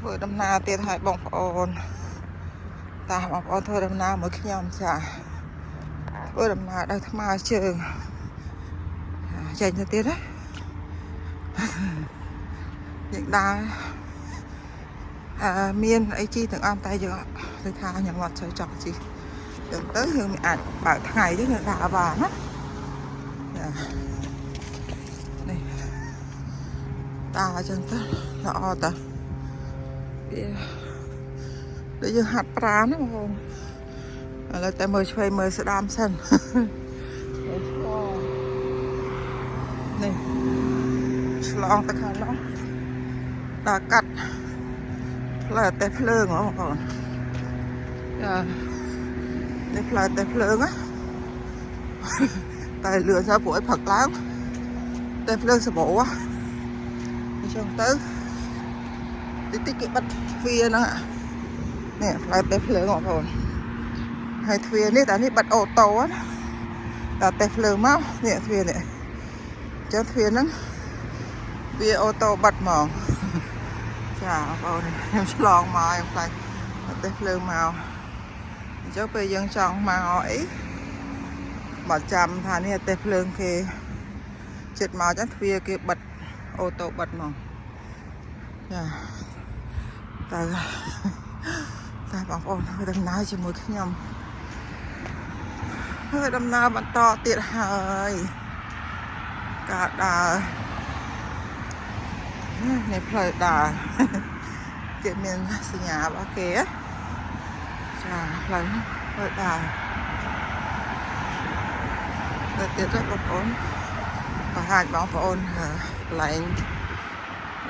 ធ្វើដំណើរទៀតហើយបងប្អូនតាបងប្អូនធ្វើដំណើរមួយខ្ញុំចាធ្វើដំណើរដោយថ្មើរជើងចេញទៅទៀតណាយើងដើរអឺមានអីជីទាំងអស់តែយើងទៅថាខ្ញុំអត់ចូលចង់ជីចឹងទៅយើងមិនអាចបើកថ្ងៃទេយើងដើរបានណាចានេះដើរចឹងទៅល្អតាវាដូចយើងហាត់ប្រាណណាបងប្អូនឥឡូវតែមើលឆ្វេងមើលស្ដាំសិន មើលឆ្លងនេះឆ្លងទៅខាងនោះដល់កាត់ផ្លូវតែភ្លើងហ៎បងប្អូនចានេះផ្លូវតែភ្លើងណា តែលឿនទៅព្រោះឲ្យផឹកឡើងតែភ្លើងសបោអញ្ចឹងទៅតិចតិចគេបិទទ្វារហ្នឹងនេះផ្លូវតែភ្លើងបងប្អូនហើយទ្វារនេះតែនេះបិទ auto ណាដល់តែភ្លើងមកនេះទ្វារនេះអញ្ចឹងទ្វារហ្នឹងវា auto បិទហ្មងចាបងប្អូនខ្ញុំឆ្លងមកខ្ញុំខ្លាចតែភ្លើងមកអញ្ចឹងពេលយើងចង់មកអីមកចាំថានេះទេភ្លើងគេចិត្តមកចឹងទ្វារគេបិទ auto បិទហ្មងចាតើតែបងប្អូនធ្វើដំណើរជាមួយខ្ញុំធ្វើដំណើរបន្តទៀតហើយការដើរនេះផ្លូវដើរ គេមានសញ្ញារបស់គេចាផ្លូវនេះផ្លូវដើរទៅទៀតទៅបងប្អូនបង្ហាញបងប្អូនកន្លែង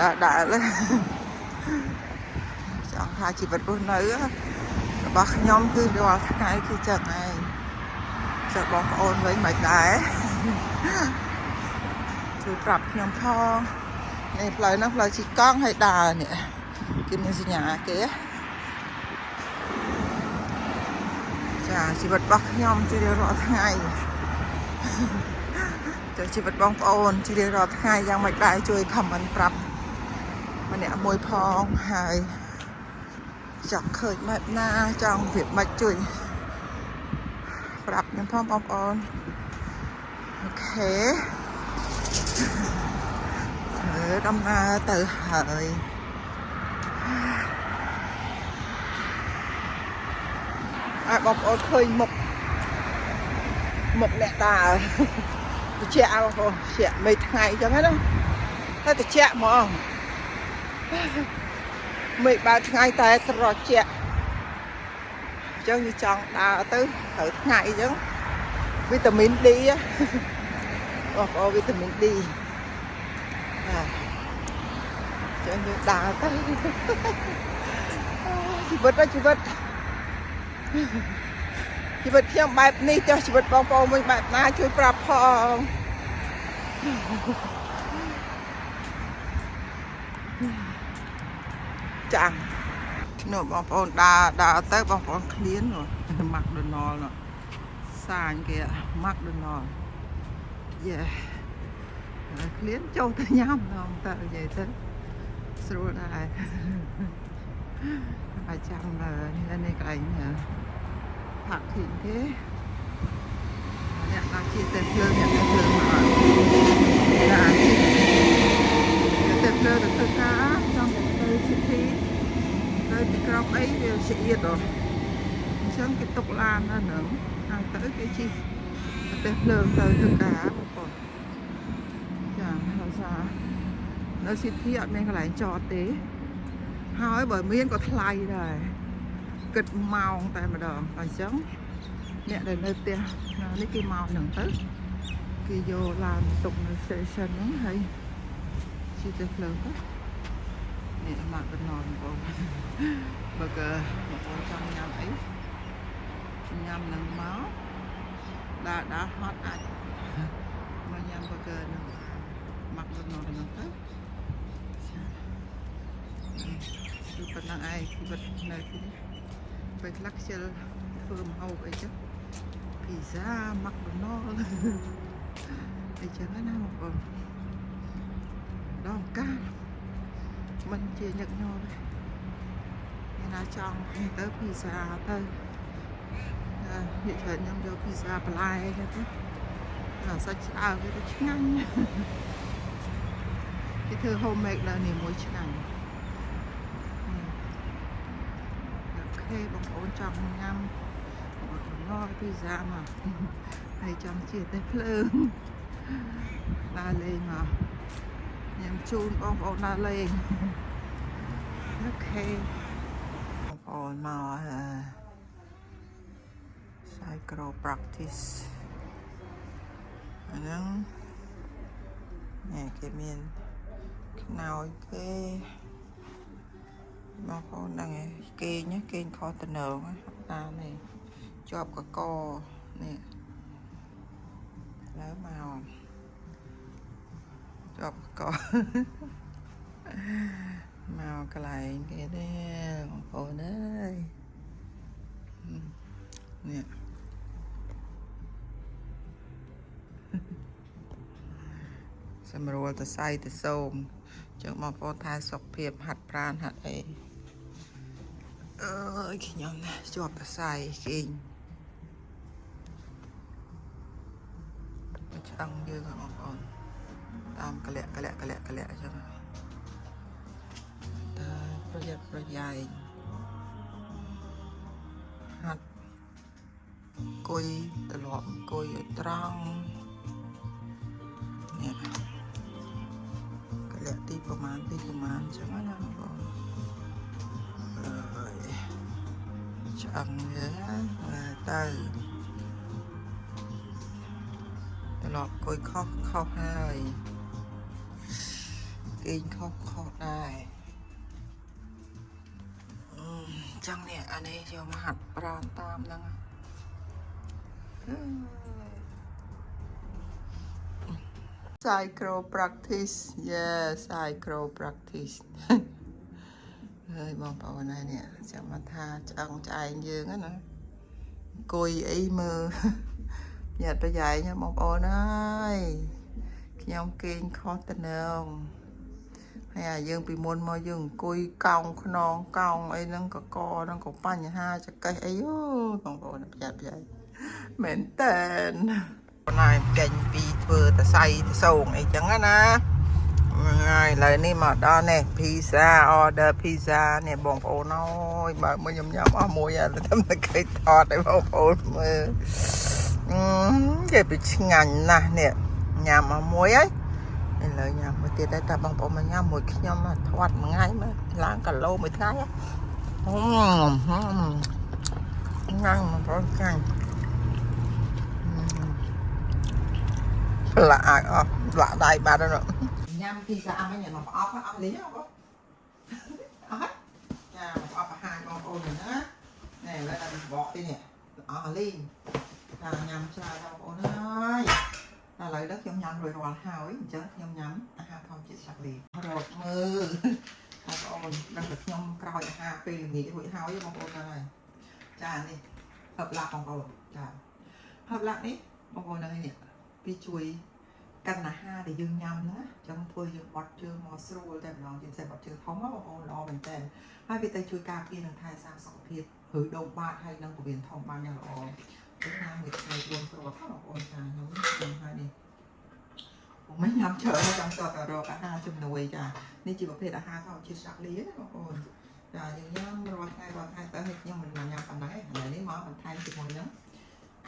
ដើរដើរចង់ថាជីវិតរស់នៅរបស់ខ្ញុំគឺរាល់ថ្ងៃគឺចឹងឯងចុះបងប្អូនវិញមិនដែរជួយប្រាប់ខ្ញុំផងនេះផ្លូវហ្នឹងផ្លូវជីកង់ឲ្យដើរនេះគេមានសញ្ញាគេចាជីវិតរបស់ខ្ញុំជារៀងរាល់ថ្ងៃចុះជីវិតបងប្អូនជារៀងរាល់ថ្ងៃយ៉ាងម៉េចដែរជួយ comment ប្រាប់ម្នាក់មួយផងហើយចង់ឃើញបែបណាចង់វាមិនជួយប្រាប់ខ្ញុំផងបងប្អូន okay ធ្វើដំណើរទៅហើយឲ្យបងប្អូនឃើញមុខមុខអ្នកតាត្រជាក់បងប្អូនត្រជាក់មេឃថ្ងៃអញ្ចឹងណាតែត្រជាក់ហ្មងមេឃបើថ្ងៃតែត្រជាក់អញ្ចឹងយើងចង់ដើរទៅត្រូវថ្ងៃអញ្ចឹងវីតាមីន D បងប្អូនវីតាមីន D បាទចឹងយើងដើរទៅជីវិតជីវិតជីវិតខ្ញុំបែបនេះចុះជីវិតបងប្អូនវិញបែបណាជួយប្រាប់ផងចាំនោះបងប្អូនដើរដើរទៅបងប្អូនឃ្លាននោះ McDonald នោះsign គេ McDonald យេឃ្លានចូលទៅញ៉ាំដងទៅនិយាយទៅស្រួលដែរហើយចាំនេះនេះកន្លែង parking ទេអ្នកណាជិះទៅភ្លើងអ្នកទៅភ្លើងមកណាជិះទៅភ្លើងទៅធ្វើការចង់ទៅ city ទៅទីក្រុងអីវាស្អៀតហ៎អញ្ចឹងគេទុកឡាននៅហ្នឹងហើយទៅគេជិះទៅភ្លើងទៅធ្វើការបងប្អូនចាហើយសារនៅ city អត់មានកន្លែងចតទេហើយបើមានក៏ថ្លៃដែរគិតម៉ោងតែម្ដងអញ្ចឹងអ្នកដែលនៅផ្ទះណានេះគេមកហ្នឹងទៅគេយកឡានទុកនៅ station ហ្នឹងហើយជិះទៅភ្លើងទៅនេះមកតំណបងប្អូនបើក៏បងប្អូនចង់ញ៉ាំអីញ៉ាំនឹងមកដើរដើរហត់អាចមកញ៉ាំ burger នឹងមកតំណហ្នឹងទៅចាគឺប៉ុណ្ណឹងឯងជីវិតនៅទីនេះពេលខ្លះខ្ជិលធ្វើម្ហូបអីចឹងភីហ្សា McDonald អីចឹងណាបងប្អូនដងកាលមិនជាញឹកញាប់ទេ ឯណាចង់នេះទៅភីសាទៅអឺនិយាយច្រើនខ្ញុំយកភីសាបន្លែទៅទៅអាសាច់ឆ្អើវាទៅឆ្ងាញ់គេធ្វើ homemade ដល់នេះមួយឆ្ងាញ់OK បងប្អូនចង់ញ៉ាំបងប្អូនងភីសាមកហើយចង់ជាតែភ្លើងដើរលេងមកញ៉ាំជូនបងប្អូនដើរលេង OK បងប្អូនមកអឺ Chiropractic អាហ្នឹងនេះគេមានខ្នើយគេបងប្អូនហ្នឹងឯងគេងគេងខុសតំណងតានេះជាប់កកនេះឥឡូវមកជាប់កក មកកន្លែងគេទេបងប្អូនអើយនេះ សម្រួលតសៃតសូមចឹងបងប្អូនថែសុខភាពហាត់ប្រាណហាត់អីអើយខ្ញុំណាជាប់តសៃគេងឆ្អឹងយើងហ៎បងប្អូនតាមកលាក់កលាក់កលាក់កលាក់អញ្ចឹងតែប្រយ័ត្នប្រយែងហាត់អង្គុយត្រឡប់អង្គុយឲ្យត្រង់នេះកលាក់ទីប្រមាណទីប្រមាណអញ្ចឹងណាបងប្អូនអើយឆ្អឹងយើងណាទៅត្រឡប់អង្គុយខុសខុសហើយគេងខុសខុសដែរអឺចឹងនេះអានេះយកមកហាត់ប្រាណតាមហ្នឹងអឺ Chiropractic, yes, chiropractic. ហើយបងប្អូនហើយនេះចាំមកថាឆ្អឹងឆ្អែងយើងហ្នឹងណាអង្គុយអីមើល ញាត់ប្រយែងណាបងប្អូនអើយខ្ញុំគេងខុសតំណងហើយអាយើងពីមុនមកយើងអង្គុយកោងខ្នងកោងអីហ្នឹងកកហ្នឹងក៏បញ្ហាចកេះអីអូបងប្អូនប្រយ័ត្នប្រយែងមែនតើណែចេញពីធ្វើតសៃតសងអីចឹងណាហើយឥឡូវនេះមកដល់នេះ pizza order pizza នេះបងប្អូនអើយបើមកខ្ញុំញ៉ាំអស់មួយហើយតែតែគេថតឲ្យបងប្អូនមើលអឺគេពីឆ្ងាញ់ណាស់នេះញ៉ាំអស់មួយហើយឥឡូវញ៉ាំមួយទៀតដែរតែបងប្អូនមកញ៉ាំមួយខ្ញុំធាត់មួយថ្ងៃមើលឡើងគីឡូមួយថ្ងៃហឹមញ៉ាំបងប្អូនឆ្ងាញ់ លាក់អស់លាក់ដៃបាត់ហើយញ៉ាំភីសាអស់ហ្នឹងមកប្រអប់អស់លីងបងអស់ចាមកប្រអប់បង្ហាញបងប្អូនណានេះឥឡូវដល់បកទីនេះអស់លីងចាញ៉ាំច្រើនបងប្អូនហើយឥឡូវនេះខ្ញុំញ៉ាំរួចរាល់ហើយអញ្ចឹងខ្ញុំញ៉ាំអាហារធម្មជាតិសាក់លីរកមើលបងប្អូនដឹងតែខ្ញុំក្រោយអាហារពេលល្ងាចរួចហើយបងប្អូនហើយចានេះហឹបឡាក់បងប្អូនចាហឹបឡាក់នេះបងប្អូនហ្នឹងនេះវាជួយ កាន់អាហារដែលយើងញ៉ាំហ្នឹងណាចឹងធ្វើយើងបត់ជើងមកស្រួលតែម្ដងជាពិសេសបត់ជើងធំណាបងប្អូនល្អមែនតើហើយវាទៅជួយការពារនិងថែរក្សាសុខភាពឬដុំបាតហើយនិងពោះវៀនធំបានយ៉ាងល្អចឹងណាមួយថ្ងៃ4គ្រាប់បងប្អូនចាខ្ញុំខ្ញុំហើយនេះผมមិនញ៉ាំច្រើនចង់តតែរកអាហារជំនួយចានេះជាប្រភេទអាហារធម្មជាតិសាក់លីណាបងប្អូនចាយើងញ៉ាំរាល់ថ្ងៃរាល់ថ្ងៃទៅឲ្យខ្ញុំមិនញ៉ាំប៉ុណ្ណេះឥឡូវនេះមកបន្ថែមជាមួយនឹង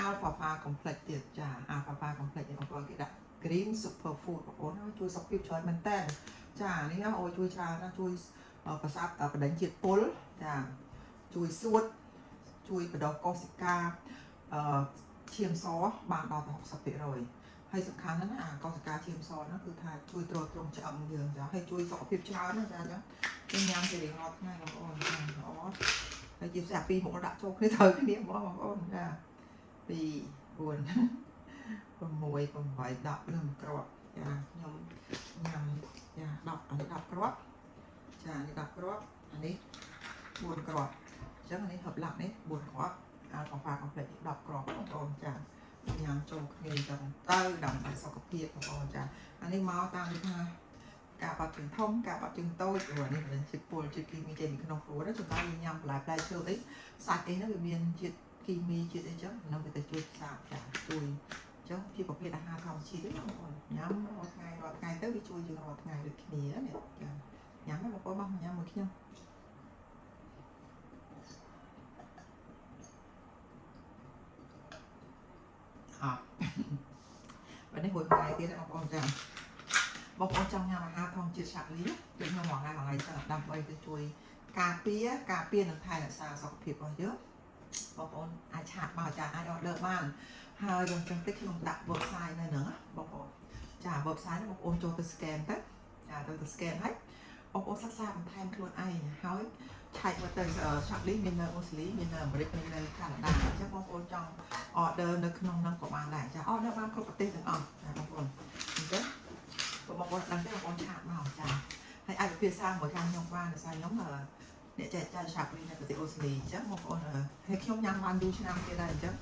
Alfalfa Complex ទៀតចា Alfalfa Complex នេះបងប្អូនគេដាក់ Green Super Food បងប្អូនជួយសុខភាពច្រើនមែនតើចានេះណាអូជួយច្រើនណាជួយប្រសាបដិញជាតិពុលចាជួយសួតជួយបដកោសិកាអឺឈាមសបានដល់ទៅ60%ហើយសំខាន់ណាស់ណាអាកោសិកាឈាមសហ្នឹងគឺថាជួយទ្រទ្រង់ឆ្អឹងយើងចាហើយជួយសុខភាពច្រើនណាចាអញ្ចឹងយើងញ៉ាំជារៀងរាល់ថ្ងៃបងប្អូនចាល្អហើយជាពិសេសអាពីរមុខដាក់ចូលគ្នាត្រូវគ្នាហ្មងបងប្អូនចា2 4 6 8 10នឹងគ្រាប់ចាខ្ញុំញ៉ាំចា10អានេះ10គ្រាប់ចានេះ10គ្រាប់អានេះ4គ្រាប់អញ្ចឹងអានេះហឹបឡាក់នេះ4គ្រាប់Alfalfa Complex 10គ្រាប់បងប្អូនចាញ៉ាំចូលគ្នាអញ្ចឹងទៅដើម្បីសុខភាពបងប្អូនចាអានេះមកតាមពីថា ការបត់ជើងធំការបត់ជើងតូចព្រោះនេះមិនជាតិពុលជាតិគីមីចេញពីក្នុងខ្លួនណា។ជួនកាលយើងញ៉ាំបន្លែផ្លែឈើអីសាច់អីហ្នឹងវាមានជាតិគីមីជាតិអីចឹងហ្នឹងវាទៅជួយផ្សាចាជួយអញ្ចឹងជាប្រភេទអាហារធម្មជាតិទេបងប្អូនញ៉ាំរាល់ថ្ងៃរាល់ថ្ងៃទៅវាជួយយើងរាល់ថ្ងៃដូចគ្នានេះចាញ៉ាំបងប្អូនមកញ៉ាំមួយខ្ញុំអត់ បាទនេះមួយថ្ងៃទៀតណាបងប្អូនចាបងប្អូនចង់ញ៉ាំអាហារធម្មជាតិសាក់លីដូចខ្ញុំមួយថ្ងៃមួយថ្ងៃចឹងដើម្បីទៅជួយការពារការពារនិងថែរក្សាសុខភាពរបស់យើងបងប្អូនអាច chat មកចាអាច order បានហើយបងចឹងតិចខ្ញុំដាក់ website នៅហ្នឹងណាបងប្អូនចា website ហ្នឹងបងប្អូនចូលទៅ scan ទៅចាទៅទៅ scan ហើយបងប្អូនសិក្សាបន្ថែមខ្លួនឯងហើយឆែកមើលទៅសាក់លីមាននៅអូស្ត្រាលីមាននៅអាមេរិកមាននៅកាណាដាអញ្ចឹងបងប្អូនចង់ order នៅក្នុងហ្នឹងក៏បានដែរចា order បានគ្រប់ប្រទេសទាំងអស់ចាបងប្អូនអញ្ចឹងបងប្អូនដឹងទេបងប្អូន chat មកចាហើយអាចពិភាក្សាមួយខាងខ្ញុំបានដោយសារខ្ញុំអ្នកចែកចាយឆាប់វិញនៅប្រទេសអូស្ត្រាលីអញ្ចឹងបងប្អូនហើយខ្ញុំញ៉ាំបានយូរឆ្នាំទៀតដែរអញ្ចឹង